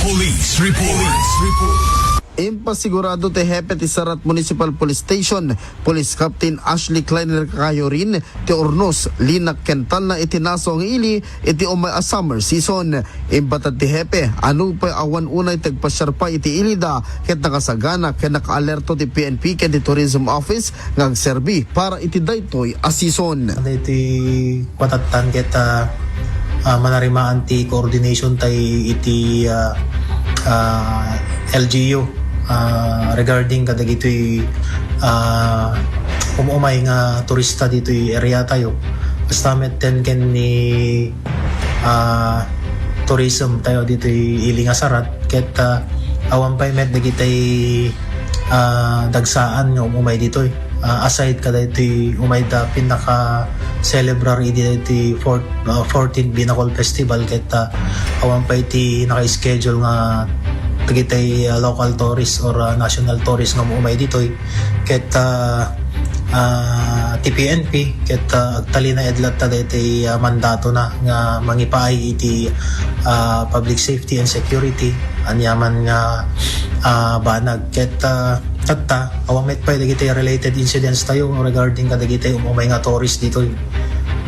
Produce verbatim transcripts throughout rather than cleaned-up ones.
Police report. Impasigurado ti hepe ti Sarat Municipal Police Station, Police Captain Ashley Kleiner Kakayorin, ti urnos, linak ken talna iti naso nga ili iti umay a summer season. Imbatad ti hepe, a nupay awan unay ti agpasiar pay iti ilida ket nakasagana ken nakaalerto ti P N P ken ti Tourism Office nga agserbi para iti daytoy a season. Daytoy kuatatan ket, ah, ah, manarimaan ti coordination tay iti, ah, ah, L G U, ah, regarding kadagitoy, ah, umumay nga turista ditoy area tayo. Basta metten ken ni, ah, tourism tayo ditoy ili nga Sarat ket, ah, awan pay met dagitay, ah, dagsaan nga umumay ditoy. Ah, aside kadaytoy umay da pinaka celebrar idi daytoy fourth, ah, fourteenth Binakol Festival ket, ah, awan pay ti naka-schedule nga dagitay, ah, local tourist or, ah, national tourist nga umay ditoy ket, ah, ah, ti P N P ket, ah, agtalinaed latta daytoy, ah, mandatona nga mangipaay iti, ah, public safety and security aniaman nga, ah, banag ket, ah, tatta awan met pay dagiti related incidents tayo regarding kadagiti umumay nga tourist ditoy.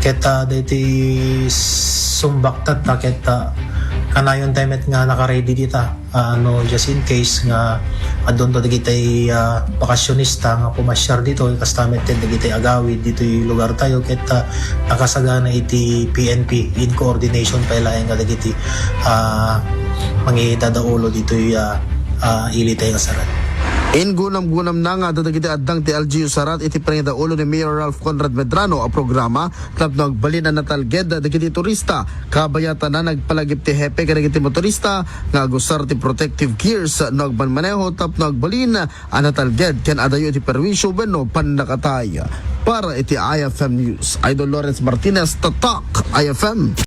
Ket, ah, daytoy sumbak tatta ket, ah, kanayon tayo met nga naka-ready dita. Ah, no, just in case nga adunto dagiti, ah, bakasyonista nga pumasiar ditoy, kasta met ket dagiti agawid ditoy lugar tayo ket, ah, nakasagana iti P N P in coordination pay laeng kadagiti, ah, mangidadaulo ditoy, ah, ah, ili tayo nga Sarat. Ingunam-gunamna nga adda dagiti addang ti L G U Sarat iti panangidaulo ni Mayor Ralph Conrad Medrano a programa tapno agbalin a natalged dagiti turista. Kabayatan a nagpalagip ti hepe kadagiti motorista nga agusar ti protective gears no agmanmaneho tapno agbalin a natalged ken adayo iti perwisyo wenno pannakatay. Para iti I F M News, Idol Lawrence Martinez, Tatak I F M.